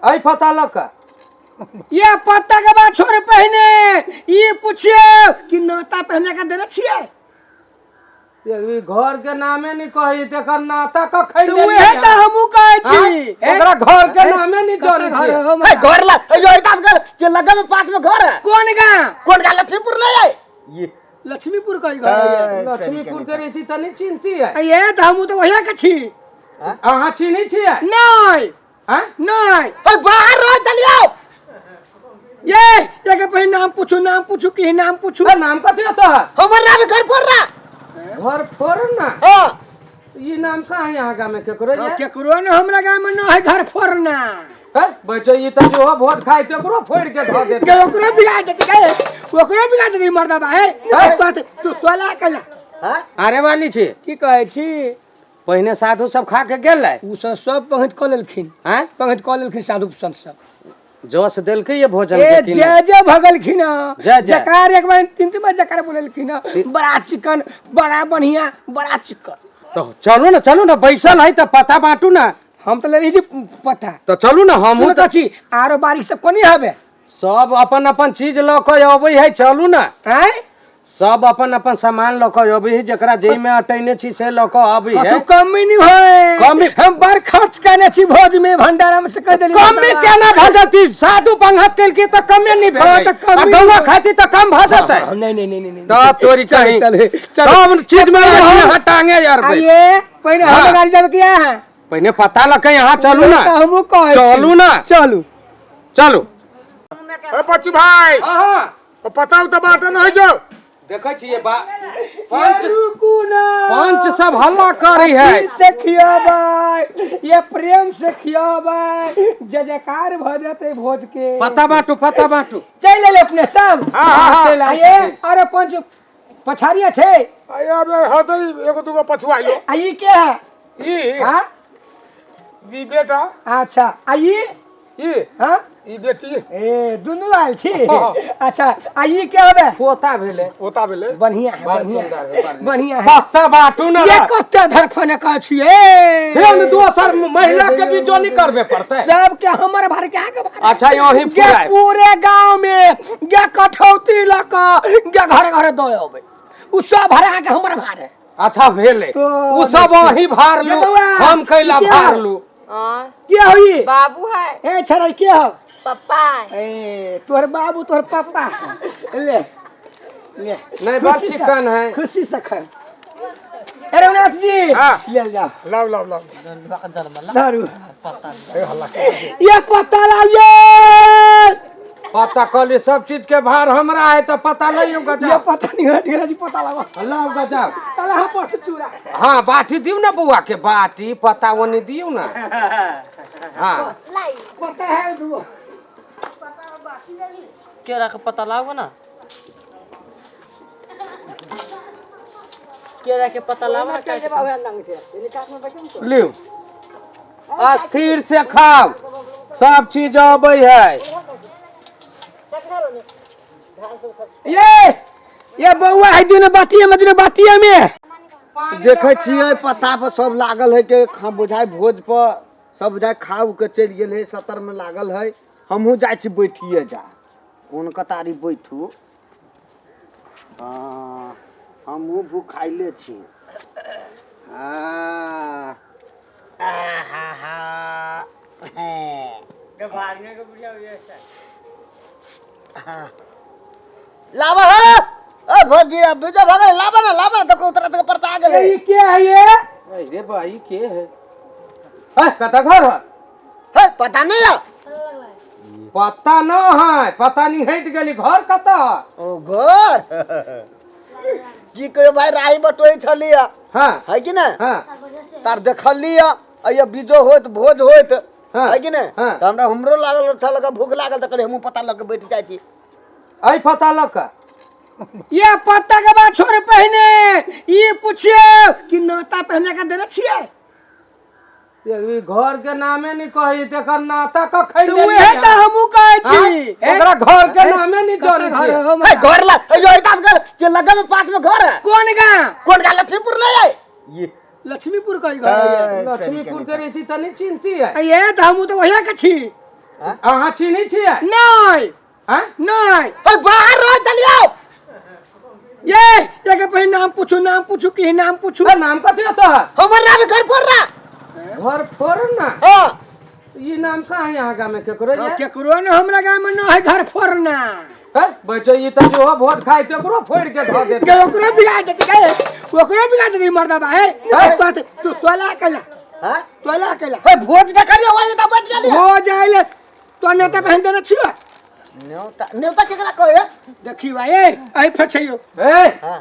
एहि पता लऽ कऽ। ये पत्ता के बात छोड़े, पहिने ई पूछियो कि नाता पहिने के देने छियै? ये घर के नामे नहीं कही, तेकर नाता कखन तऽ देलियै? उहे तऽ हमहूँ कहै छी। ओकरा घर के नामे नहीं कतऽ जानै घर छियै। है हमरा? ए, घर ला ए, यो एकदम घर जे लगे में पास में घर है। कोन गाँव? कोन गाँव? लक्ष्मीपुर ले आए ये। लक्ष्मीपुर के घर है। लक्ष्मीपुर के रही तऽ नहीं चिन्हती है। ये तऽ हमहूँ तऽ वही के छी। अहाँ चिन्है छियै? नहीं। आँय? नहीं। ए, बाहर रह चलियो। ये एके पहिले नाम पूछू, नाम पूछू की नाम पूछू। ए, नाम कथी होता है? हमर नाम घर फोड़ रहा। घर फोड़ ना। हाँ। ई नाम कहाँ है यहाँ गाँव में केकरो? ये केकरो ने हमरा गाँव में न है घर फोड़ना। है बच्चो, ई तऽ जो भोज खाइ तेकरो फोड़ के धऽ देत। गे ओकरो बिगाड़ देते, गे ओकरो बिगाड़ देते मर्दबा है। तो तोला कला। हाँ? अरे वाली छी। की कहै छी? पहिने साधु सब खा के गेलै। उ सब सब पंगत कऽ लेलखिन। आँय? पंगत कऽ लेलखिन साधु संत सब। जस देलकै ये भोजन ए के कि जय नहि? जय भगलखिन हँ। जय जय। जकार एक बार तीन तीन बार जकार बोलेलखिन हँ। बड़ा चिकन, बड़ा बढ़िया, बड़ा चिकन। तो चलू ना, चलू ना, बैसल है तऽ पता बांटू ना। हम तऽ लेने छी पता। तऽ चलू ना हमहूँ। सुनत छी आरो बारीक सब कोनी हबे? सब अपन अपन चीज लऽ कऽ अबै है, चलू ना। आँय? सब अपन अपन सामान लऽ कऽ अबै है, जकरा जाहिमे अटैने छी से लऽ कऽ अबै है। कतौ कमी नहीं होय। कमी- हम बड़ खर्च करने छी भोज में, भंडारा में से कह देली। कमी केना भऽ जेतै? साधु पंगत केलकै तऽ कमे नहि हाँ, भेलै। तऽ कमी आ गौआ खाती तऽ कम भऽ जेतै? नहीं नहीं नहीं नहीं। तब तोरी चल कहीं चल चल। सब चीज में यहाँ टांगे यार। आइए पहले हाँ। हम गाड़ी जाबे किया है? पहिने पता लग के यहाँ चलू ना। तऽ हमहूँ कहै छी। चलू ना। चलू। चलू। ए बच्चू भाई। हाँ। ओ पता उता बात नहीं जो। देखै छियै बा पंच रुकू ना। पंच सब हल्ला करै है। दिल से खियाबै ये, प्रेम से खियाबै, जय जयकार भऽ जेतै भोज के। पता बांटू, पता बांटू। चलि एलै अपने सब? हाँ हाँ हाँ। चलि आयल आइए। छथिन। अरे पंच पछाड़िया छै। अरे अब होतै एगो दूगो पछुआ आइलो। आ ई के है? ई? हाँ। ई बेटा। अच्छा, आ ई? ई? हाँ। ई बेटी। ए दुनू आयल छी? हाँ। अच्छा, आ ई के हबे? पोता भेलै। पोता भेलै। बढ़िया है। बड़ बढ़िया सुंदर है। है, बढ़िया। बढ़िया है। पत्ता बांटू ना। ये कते धरफने कह छियै? फेन दोसर महिला के भी जोनी करबे पड़तै। सबके हमर भर के आगे भार। अच्छा, यही गे फुराय। पूरे गांव में गे कठौती लऽ कऽ गे घरे घरे दऽ अबै, उ सब भरा के हमर भार है। अच्छा भेलै। तो उ सब अहीं भार ये लू, बौआ, हम कैला ई के भार है? लू? हाँ। के होई? बाबू है। ए छड़ै के हो? पप्पा है। ए तोहर बाबू तोहर पापा ले ले। नहीं, बड़ खुशी से- चिकन है। खुशी से खाए। ए रघुनाथ जी। हाँ। ले जाओ। लाओ लाओ लाओ। दारू ए हल्ला। ये पत्ता लाइए। पता कहली सब चीज के भार हमरा है तऽ पता नहीं होगा। ये जाओ। पता नहीं हट गेला जी, पता लावा। लाओ गा जाओ। ताला हम परसों चूरा। हाँ, बाटी दियौ ना बौआ के, बाटी पता ओने दियौ ना। हाँ। पता है दू। केरा के पता लागो ना, केरा के पता लाबो ना। लिउ, अस्थिर से खाओ, सब चीज अबै है। ये बौआ है दुनू बातिये में, दुनू बातिये में। देखै छियै पत्ता पर सब लागल है के खा, बुझाइ भोज पर सब बुझाइ खा उ के चलि गेल है, सतर में लागल है। हमहूँ जाइ छी, बैठिए जा। कोन कतारी बैठू? हाँ, हमहूँ भूखाइले छी। हाँ, आहा हा, हे। हाँ। लाबा हो ए भोज बीजो भगल, लाबा ना, लाबा ना, देखो उतरा तक परचा गेलै। ये के है ये? अरे भाई, के है? है कतऽ घर है? हे, पता नहीं है। पता न है, पता नहीं हटि गेली। घर कतऽ है? ओ घर की कहियो भाई, राही बटोई छलियै। हाँ। है कि ने? हाँ। तार देखलियै अइयो बीजो होइत भोज होइत। हाँ। है कि ने? हाँ। तऽ हमरा हमरो लागल छल, भूख लागल, तऽ कहलियै हमहूँ पता लऽ के बैठ जाइ छी। एहि पता लऽ कऽ। ये पत्ता के बात छोड़े, पहिने ई पूछियो कि नाता पहिने के देने छियै? ये घर के नामे नहीं कही, तेकर नाता कखन तऽ देलियै? उहे तऽ हमहूँ कहै छी। ओकरा घर के नामे नहीं कतऽ जानै घर छियै। है हमरा? हे, घर ला अइयो एकदम घर जे लगे में पास में घर है। कोन गाँव? कोन गाँव? लक्ष्मीपुर ले आए ये। लक्ष्मीपुर के घर है। लक्ष्मीपुर के रही तऽ नहीं चिन्हती है। ये तऽ हमहूँ तऽ वही के छी। अहाँ चिन्है छियै? नहीं। आँय? नहीं। ए बाहर रह चलियो। ये एक पहले नाम पूछू, नाम पूछू की नाम पूछू। ए, नाम कथी होता है? हमर नाम घर फोड़ रहा। घर फोड़ ना? हां। ई नाम कहाँ है यहाँ गाँव में केकरो ये? केकरो न हमरा गाँव में न है घर फोड़ना। है बच्चो ई त जो भोज खाइ ते ओकरो फोड़ के धऽ देत। गे ओकरो बिगाड़ देते गे, ओकरो बिगाड़ देते मर्दा बा। हे तू तोला केला? हां तोला केला? ए भोज न करियो वही त बैठ गेली। हो जाइले तो नेता पहन देने छियो। नेवता नेवता केकरा कहे? देखी बा ए आई फेर छियो। ए हां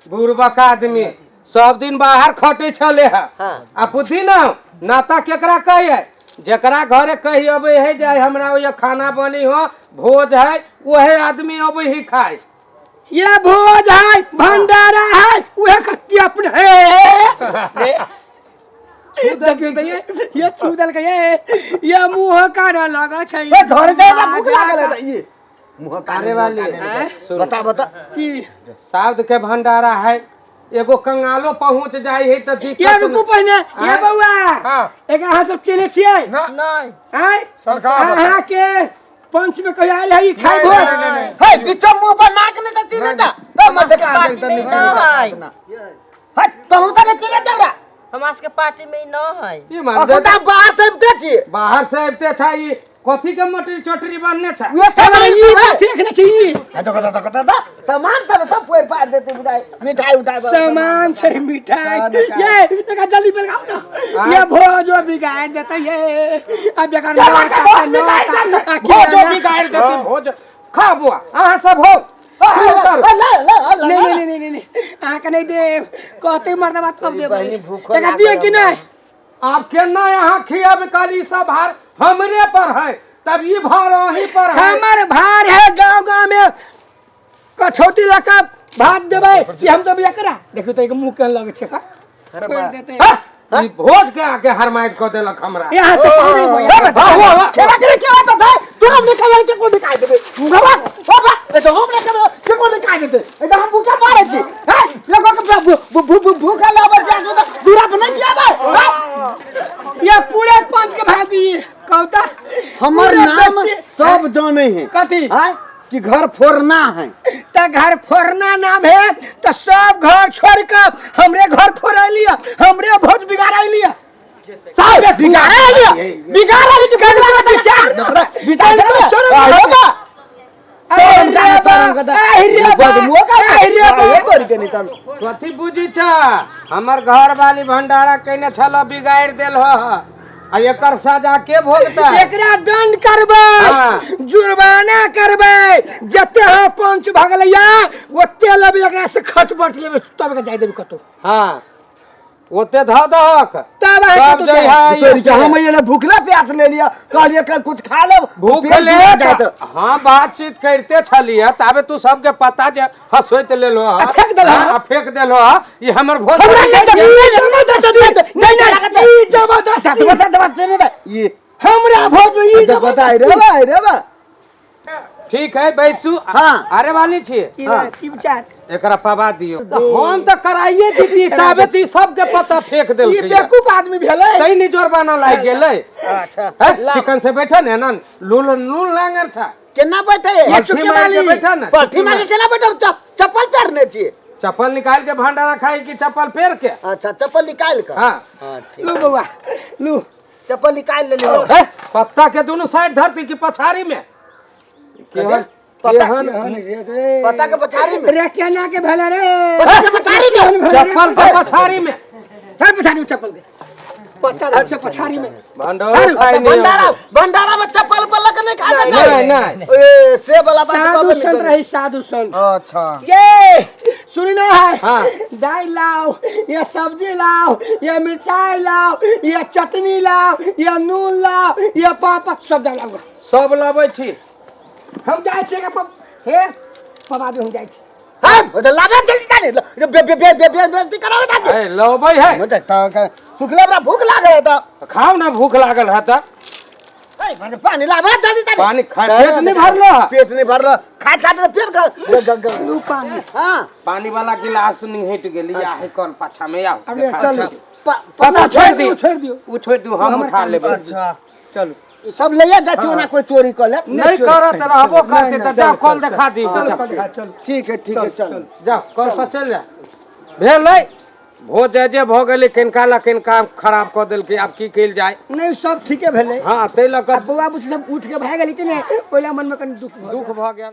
बुढ़बक आदमी सब दिन बाहर खटे छले है। हां। आ बुद्धि न नाता केकरा कहे? जकरा घरे कही अबे है जाय हमरा ओय खाना बनी हो भोज है वहे आदमी अबे ही खाए। ये भोज है भंडारा है वह कत्ती अपने है। देखियो तो ये चूदल के ये मुंह काना लगा छै। ए धर जाय ना भूख लागल है ई मुंह काने आने वाली। बता बता की साउथ के भंडारा है एगो कंगालो पहुंच जाय है त दिक्कत। ये रुकू पहिने ये बउआ। हां। एक अहाँ सब चिन्है छियै? ना। नहीं। आय सरकार अहाँ के पंच में कहियो आयल है ई खाय भोज? हे बिच मुंह पर नाक ने त चिन्है त ए मत के पार्टी में न है। हट तहु त ने चिन्है तोरा। हमरा सबके पार्टी में न है। ई मान अखन त बाहर से अबिते छी। बाहर से अबिते छै ई कथी के मटरी चटरी बनने छै? ये सामान ई देखने छी। ए तो कता कता दा सामान सब सब पोर पार देते बुझाय मिठाई उठाय सामान छै मिठाई। ये एकरा जल्दी बेलगाओ ना। ये भोजो बिगाड़ देते ये अब एकर भोजो बिगाड़ देते भोज खा बुआ अहाँ सब हो। ले ले नहीं नहीं नहीं नहीं अहाँ के नहीं देब कहते मर्दा बात कब देब एकरा दिए लागल कि नहीं? आप केना यहाँ खियाब काली सब भार हमरे पर है तब ई भार अहीं पर है। हमर भार है गांव गांव में कठौती लगा भात देबै कि हम देबै एकरा। देखियो तो एक मुंह केहन लगै छै का छोड़ देते। ई भोज के आके हरमाइत क देलक हमरा। यहाँ से पानी वाह वाह वाह खेबा के के बात है तू हम निकल के कोन निकाल देबे मुंगवा बाबा ए तो हम निकल के कोन निकाल देते ए तो हम भूखा मारे छी हैं लोगों के भूखा लाबर जा तो दूरा पर नहीं किया बे। ये पूरे पंच के भाग दी कहता हमर नाम सब जाने हैं कथी हैं कि घर फोड़ना है त घर फोड़ना नाम है तो सब घर छोड़ के हमरे घर फोड़ा लिया हमरे भोज बिगाड़ा लिया। साहब बिगाड़ा लिया बिगाड़ा लिया कि विचार विचार कथी बुझी छ हमर घर वाली भंडारा केने छल बिगाड़ देल हो आ एकर सजा के भोगतै? एकरा दंड करबै जुर्माना करबै जते हम पंच भगलैया ओते लेबै एकरा से खर्च बर्च लेबै तब के जाय देबै कतौ। हां ओते धऽ दहक तब अहाँ तब कतौ जइहा। जायब। हम ये भूखला प्यास ले लिया कहलिए कल कुछ खा लेब भूख ले हाँ बातचीत करते छलिए ताबे तू सबके पता जे हंसोइत लेलो आ फेंक देलहो। आ फेंक देलो ई हमर भोज हमरा नहीं ई जबरदस्ती नहीं नहीं ई जबरदस्ती बता बता ये हमरा भोज में ई बता रे बा रे बा ठीक है बैसू। हाँ। अरे वाली छी की की विचार एकरा पवा दियो हम त कराइए दीदी ताबे ती सबके पता फेंक ई देलकै बेवकूफ आदमी भेलै तै नि जुर्माना लागि गेलै। अच्छा चिकन से बैठा ने ना लूल नून लांगर छा केना बैठे ये पलथी चुके मारि के वाली। बैठा ने पलथी मारि के केना बैठब चप्पल पहिरने छी चप्पल निकाल के भंडारा खाई की चप्पल पेर के? अच्छा चप्पल निकाल के। हाँ हां ठीक लू बउआ लू चप्पल निकाल ले लियो। पत्ता के दोनों साइड धरती की पछाड़ी में केहन पत्ता के पछाड़ी में रे केना के भेलै रे पत्ता के पछाड़ी में चप्पल के पछाड़ी में धर पछाड़ी में चप्पल के पत्ता धर से पछाड़ी में भंडारा खाई नहीं भंडारा भंडारा में चप्पल पर लग नहीं खा जाता नहीं नहीं ए से वाला बात साधु संत रही साधु संत। अच्छा ये सुनी ना है। हाँ। दाल लाओ ये सब्जी लाओ ये मिर्चाई लाओ ये चटनी लाओ ये नून लाओ ये पापड़ सब लाओ सब लाबै छी। हम जाइ छियै हे पवा दे हम जाइ छी। हां तो लाबे जल्दी ताने बे बे बे बे बेइज्जती करावे ताने ए लबै है त सुखले बड़ा भूख लागल है त खाओ ना भूख लागल है त ए पानी लाबे जल्दी ताने पानी खा पेट नहीं भरलो है पेट नहीं भरलो खा खा त पेट लू पानी। हां पानी वाला गिलास निहट गेली या है कल पाछा में आओ अब चल पता छोड़ दियो छोड़ दियो उ छोड़ दियो हम उठा लेबै। अच्छा चलू ई सब लैया जाइ छी, ओना कोई चोरी कऽ लेत। नहीं करत रहबो करते तऽ जाओ कल देखा दी। चल जाओ। कल देखा, चल। ठीक है, ठीक है, चल। जाओ कल पर चल जा। भेलै भोज जे भऽ गेलै, किनका ला किनका खराब कऽ देलकै, आब की कयल जाय? नहीं, सब ठीके भेलै। हँ, ताहि लऽ आ कऽ बौआ बुच्ची सब उठ के भागि गेलै कि नहि, ओहि मन में कनि दुख भऽ गेल। दुख भऽ गेल।